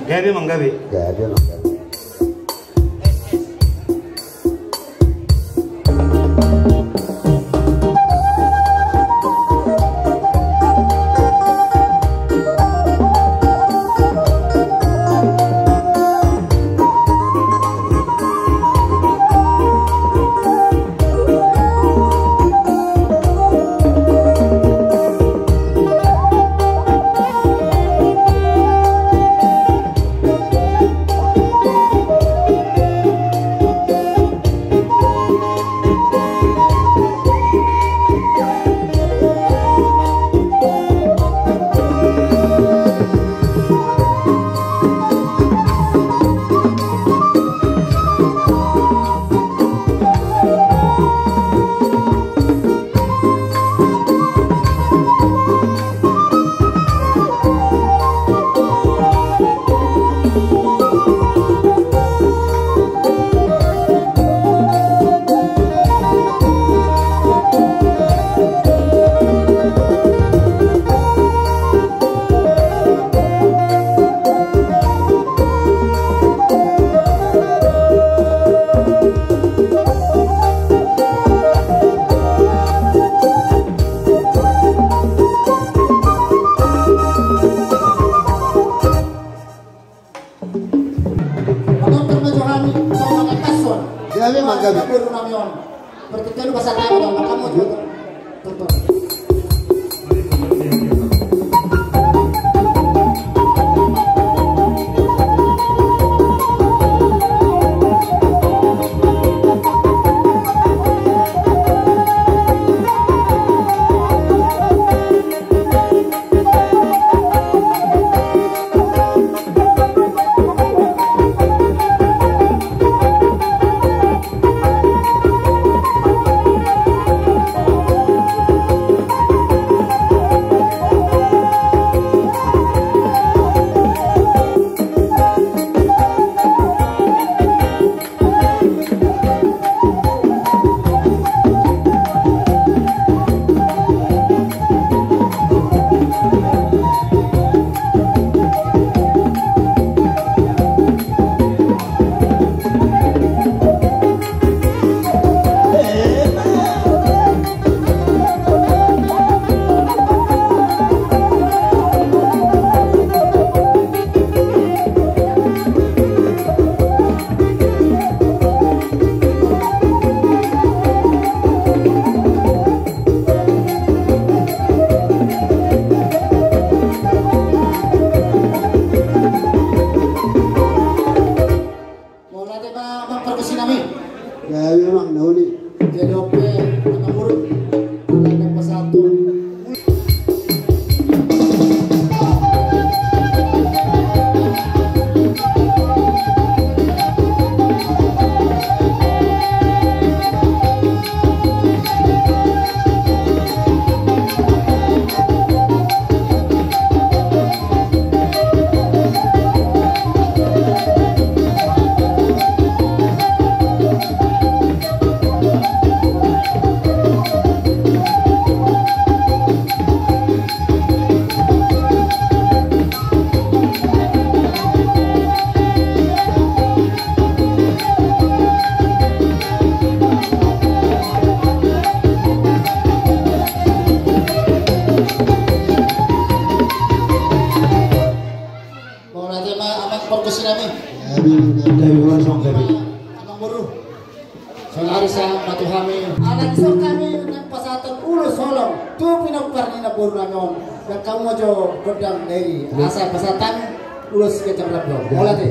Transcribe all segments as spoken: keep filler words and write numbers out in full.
Gabe, Amang, gabe. Gabe, Amang, gabe. Manortor ma jo hami, so mangatas on. Gabe, Amang, gabe. Gabe, Amang, gabe. Berarti kan pasahat on, maka mau juga. Tonton. Mauliate ma, Amang pargonsi nami. Gabe, Amang, na uli. Jadi ope, Amang Guru. Ala na pasahat on. Mauliate ma, Amang pargonsi nami. Gabe, Amang, gabe. Amang Guru. Saonari sahat ma tu hami. Ala dison hami naeng pasahathon ulos holong tu pinompar ni namboru nami on. Dang hamu ma jo gondang dairi. Asa pasahat hami ulos ganjang rap do. Mauliate.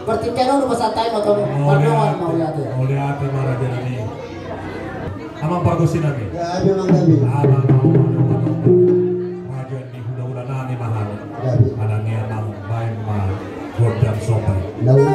Partingkian on do pasahat hami ma tu hamu. Mauliate. Mauliate ma raja nami. Amang pargonsi nami. Gabe, Amang, gabe. Amang, amang, amang, amang. Raja ni hulahula nami ma hami. Gabe. Alani i, Amang, baen ma gondang somba i. Lalu.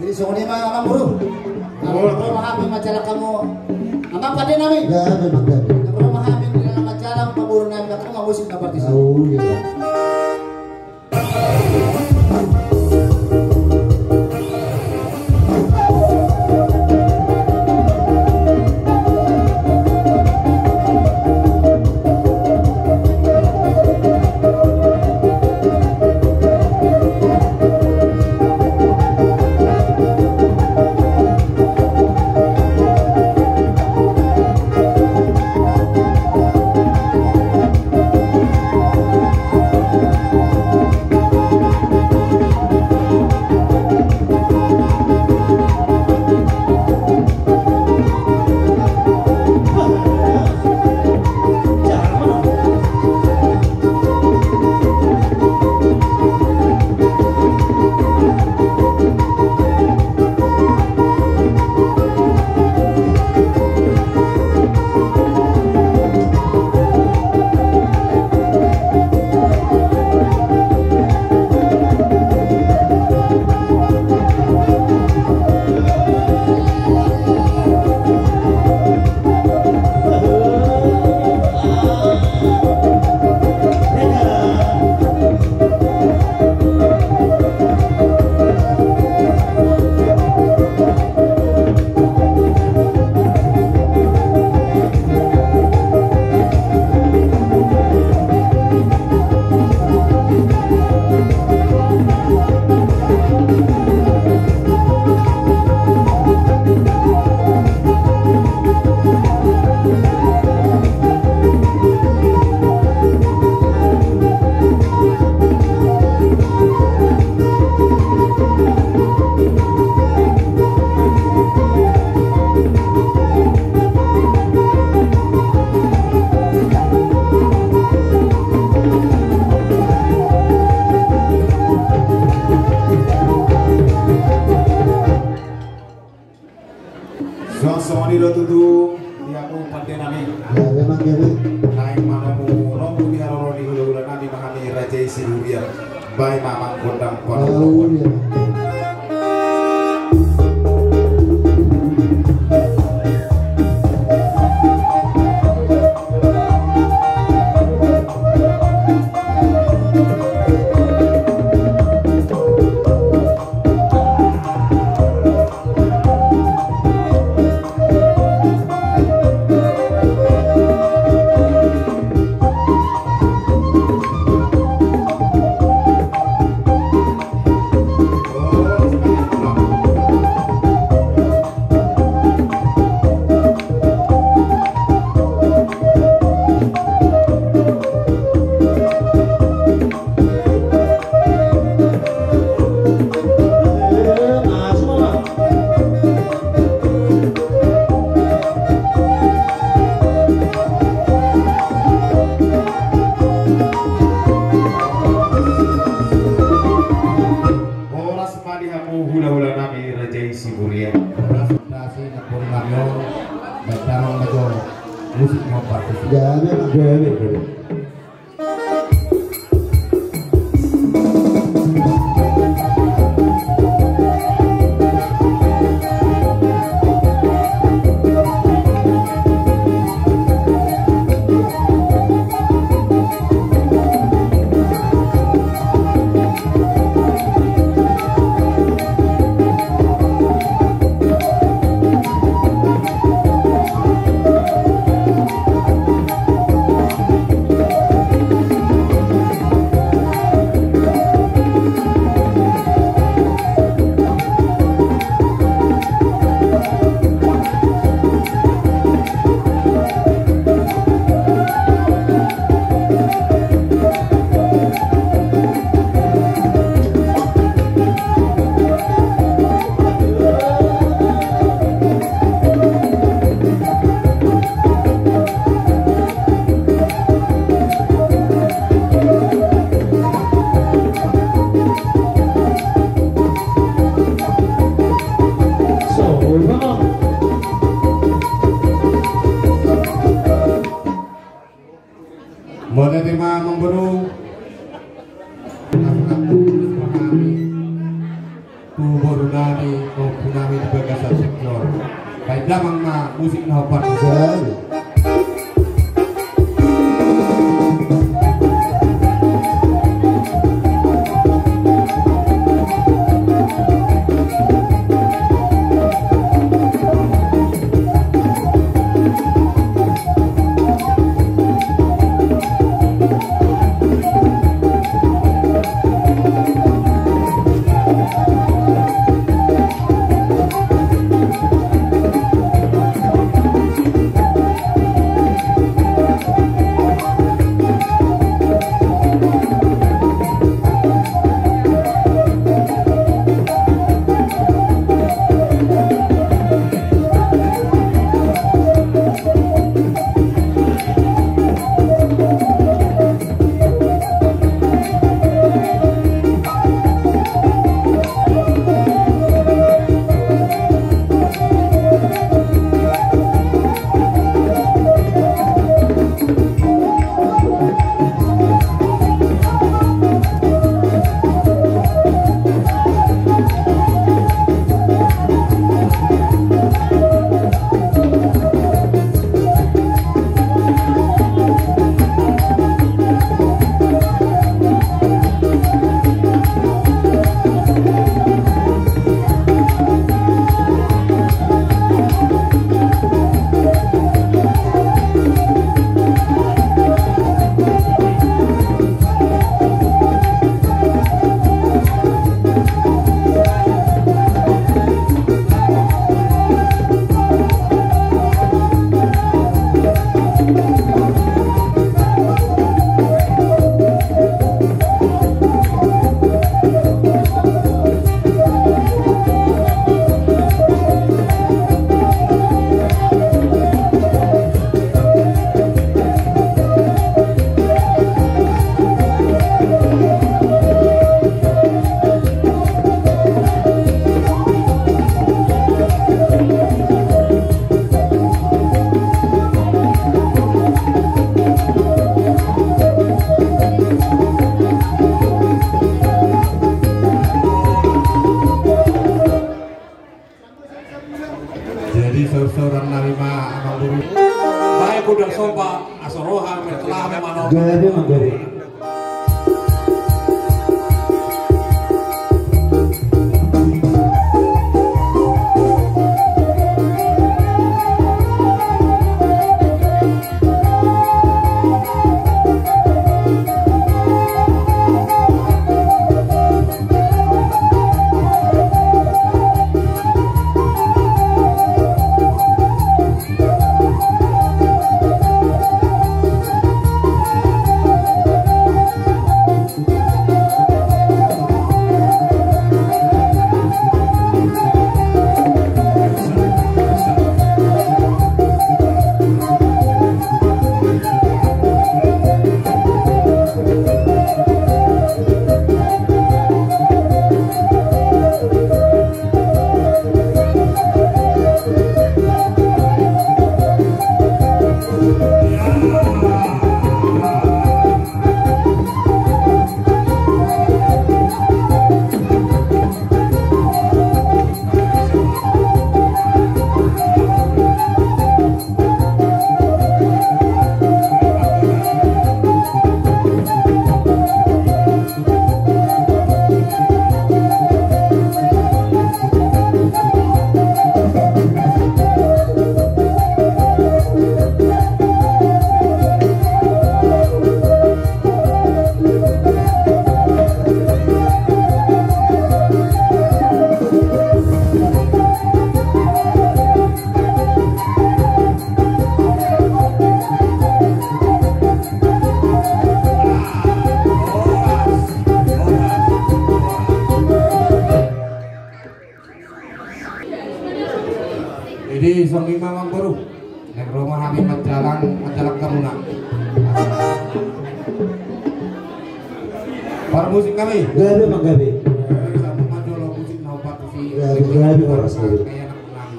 Jadi songon i ma, Amang Boru. Olo. Ro ma hami manjalang hamu, Amang pande nami. Ya, memang, ya. Ro ma hami di dalam acara, Amang Boru nami, Amang Boru nami, Amang Boru nami. Oh, iya. Songon i do tutu di hamu pande nami. Ya, memang, ya, memang. Naeng manomu-nomu di haroro ni hulahula nami ma hami raja i Siluria. Baen ma, Amang, gondang. Oh, iya. Boru, tu boru nami, tu ompu nami di bagasan senior. Baen damang ma musik na hombar. Jadi saur-sauran nami ma amang boru. Bae godang somba, asa roha, mertelah, memang. Gabe ma gabe. Jadi songon i ma amang boru. Naeng ro ma hami manjalang, manjalang hamuna. Parmusik nami. Gabe ma gabe. Sambung ma jolo musik na hombar tu si. Gabe gabe, horas gabe. Kayak anak nami.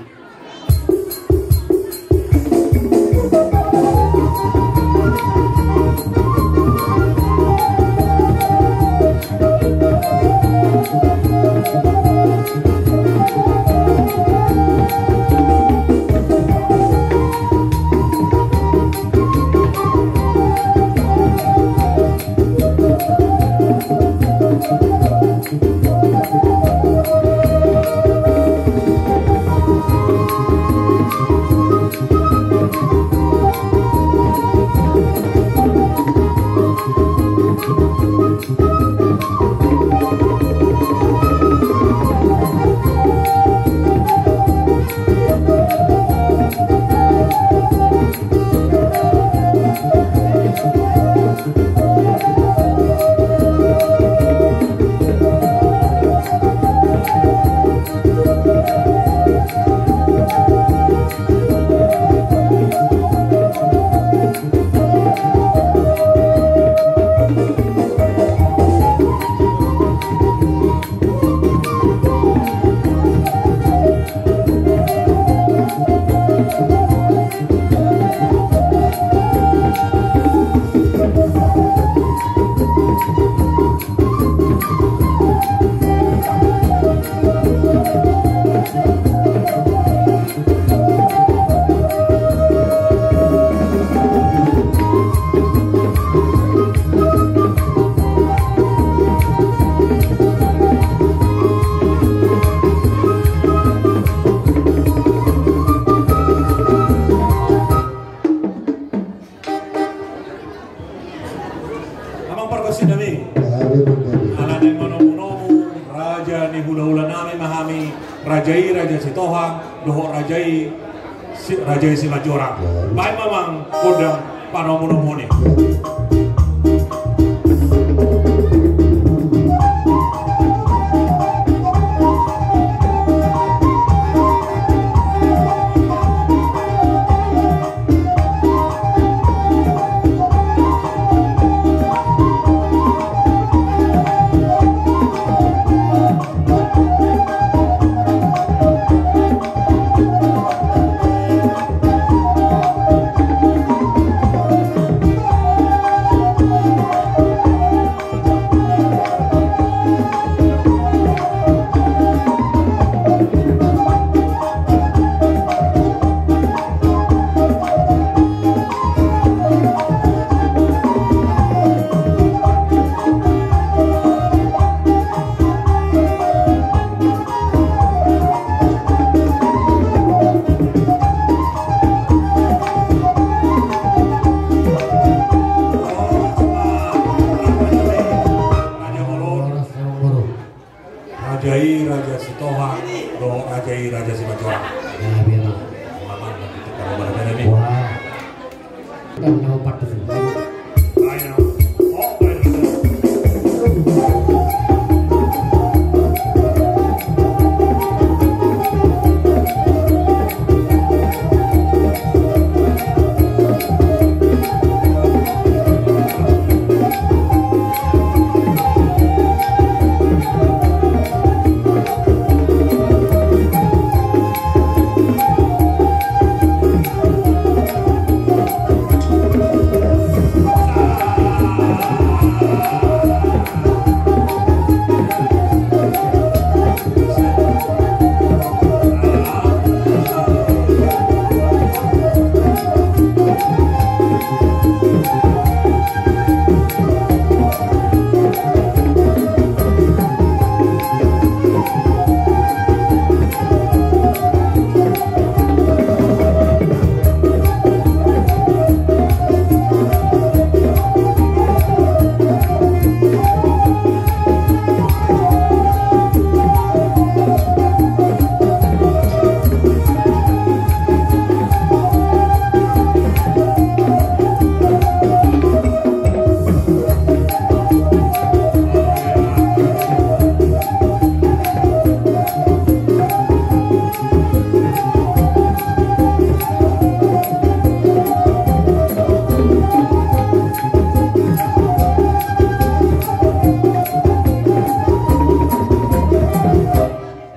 Amang pargonsi nami. Ala naeng manomunomu raja ni hulahula nami ma hami, raja i raja Sitohang dohot raja i si, raja i Simanjorang. Baen ma amang gondang panomunomuon i. Raja i raja Sitohang dohot raja i raja Simanjorang. Wah.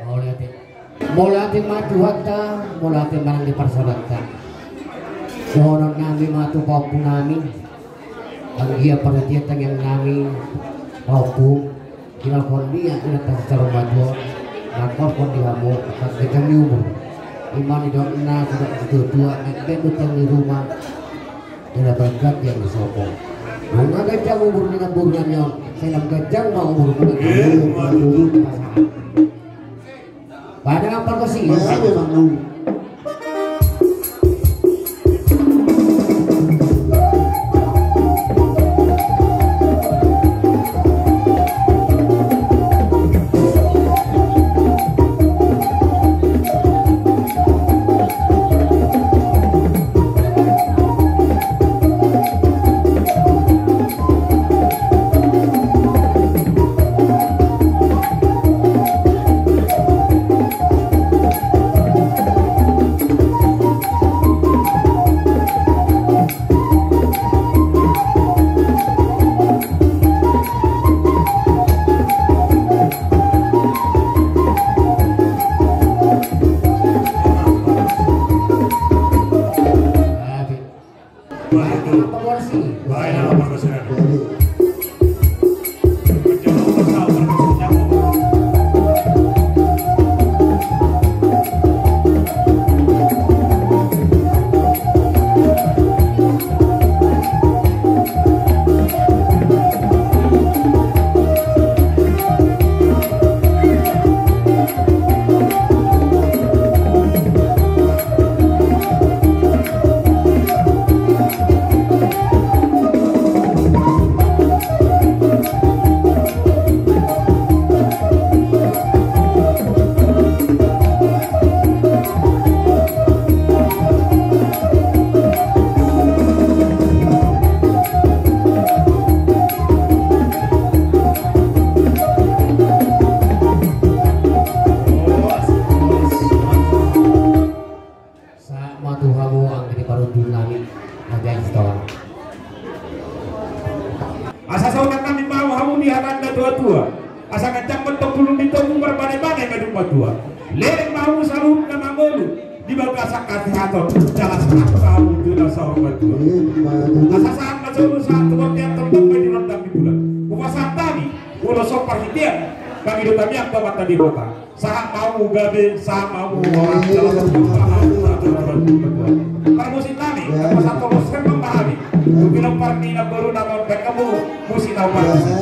Mauliate. Mauliate ma Tuhanta, mauliate ma nang di parsaoranta. Dohonon nami ma tu pahompu nami. Anggiat parhatian tangiang nami pahompu. Ina hon dia ina tasi sarumatua. Nangkorhon di hamu angka ganjang ni umur. Ima nidokna suda di tua-tua, angka ganjang ni rumah. Ina bangkat yang disokong. Nunga ganjang umur ni namboru nami on, sai lam ganjang ma umur ni namboru. Eh, ma tutu. Pada apa kau sih? Masa memang nung. Sahat ma tu hamu anggi parunjung nami, na jadi sitoan. Asa saonari nami ma hamu di hata ni na tua-tua. Asa ganjang ma tombulung di togu, marbane-bane ma dumba tua. Leleng ma hamu saluhutna mangolu di bagasan hasihaton, jala sahat ma hamu tu na saur matua. Asa sahat ma solu sahat tu bontean, tondong ma i di rondang ni bulan. Hupasahat hami ulos on parhitean, hami do tamiang tu Amanta Debata. Sahat ma hamu gabe, sahat ma hamu horas, jala sahat ma hamu sahat tu na tua-tua. Parmusik nami, pasahat ulos hembang ma hami tu pinompar ni namboru nami on, baen hamu musik na huparmusik.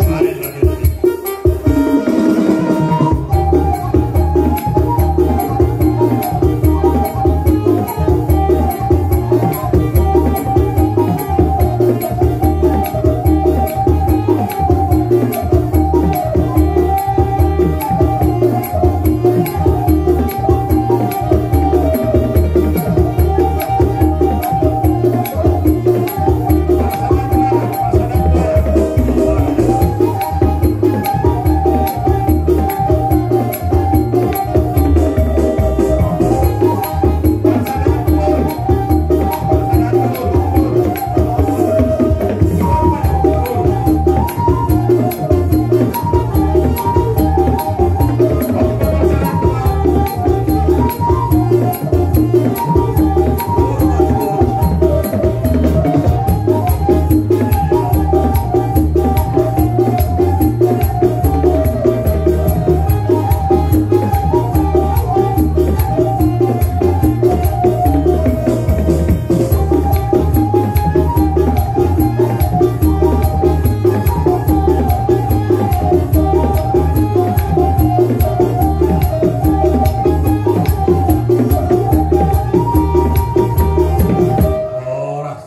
Horas.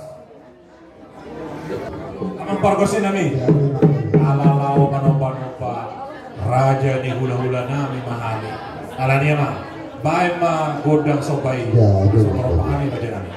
Amang pargonsi nami, ala laho manopa-nopa raja ni hula-hula nami ma hami. Alani i ma, baen ma gondang somba i. Ya, betul. Somba roha nami, raja nami.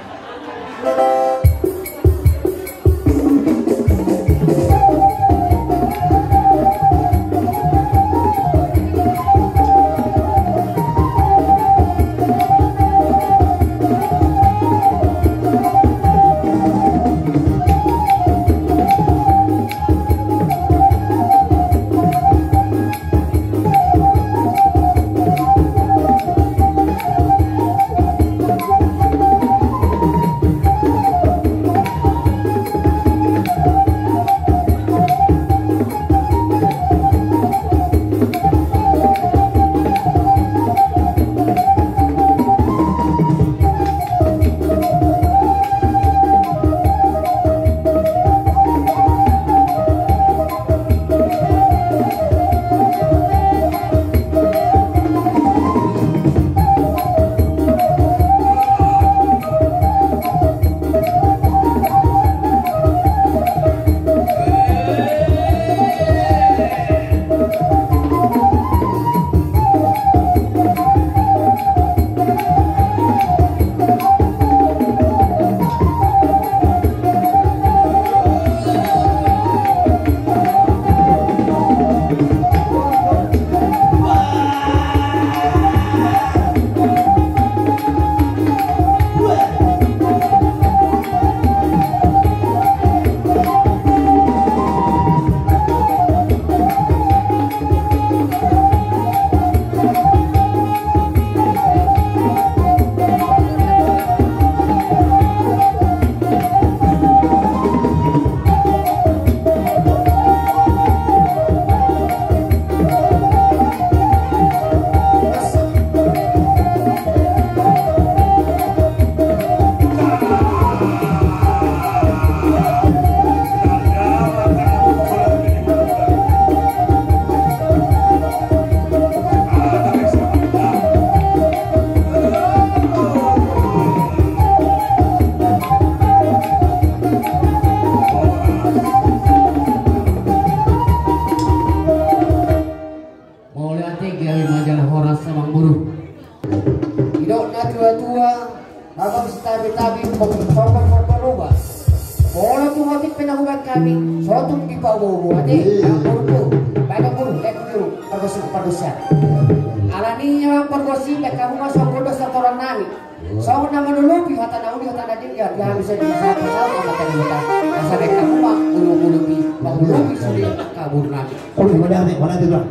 Baen ma boru, baen ma boru, baen ma boru, pargonsi, pargonsi. Alani i ma pargonsi, baen hamu ma songgop dohot satoran nami. Songon na manolopi hata na uli, hata na denggan, di hami sadia, sahat pasahat ma hata ni hita. Asa baen hamu ma, ulu-ulu pi, mangolopi sude angka boru nami. Ulu, mana ate, mana ate, Bang?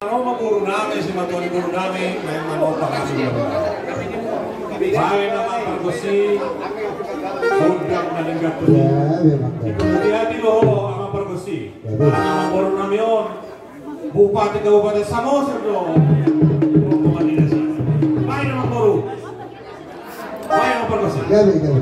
Ro ma boru nami, simatua ni boru nami, memang mau pakasi. Baen nama pargonsi, gondang na denggan tu. Hati-hati do ho, nama pargonsi. Nama boru nami on. Bupati Kabupaten Samosir do. Baen nama boru. Baen nama pargonsi. Gabe, gabe.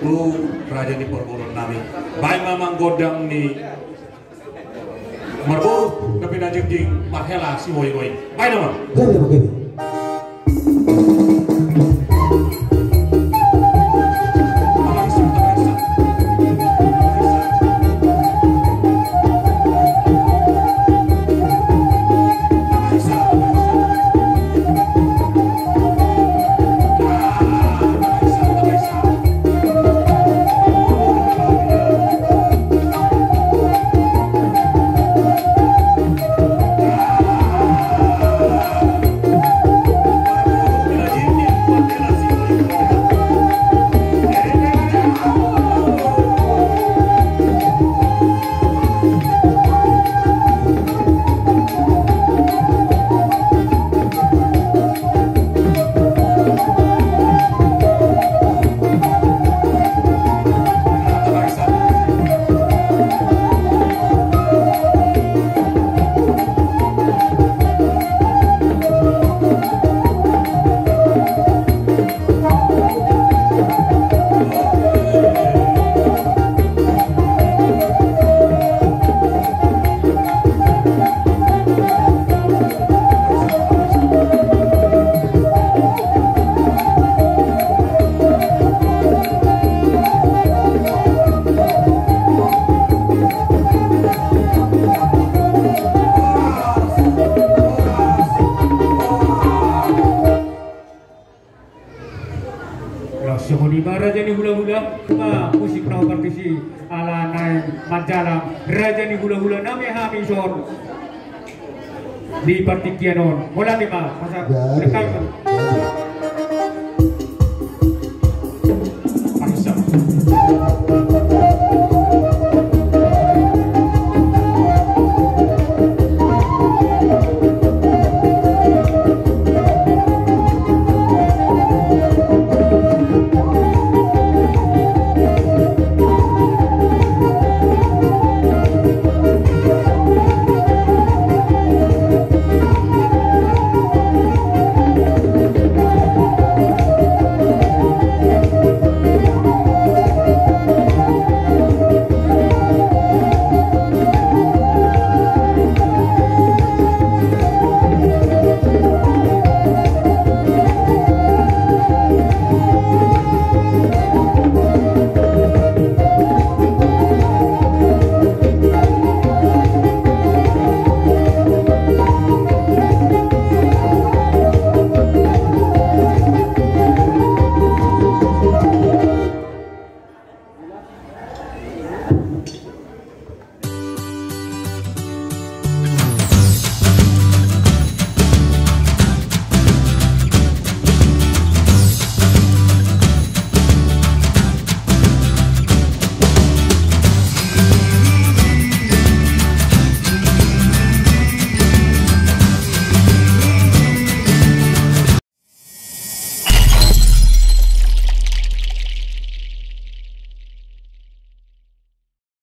Raja ni parboruon nami. Baen ma amang gondang ni marboru, na pinajingjing marhela sigoigoi. Baen ma. Jadi begini. Laos songon i ma raja ni hulahula, ma musik na hupartusi ala naeng manjalang raja ni hulahula nami hami son di partingkian on. Mauliate ma, pasahat. Jadi. Dekat. Paksa.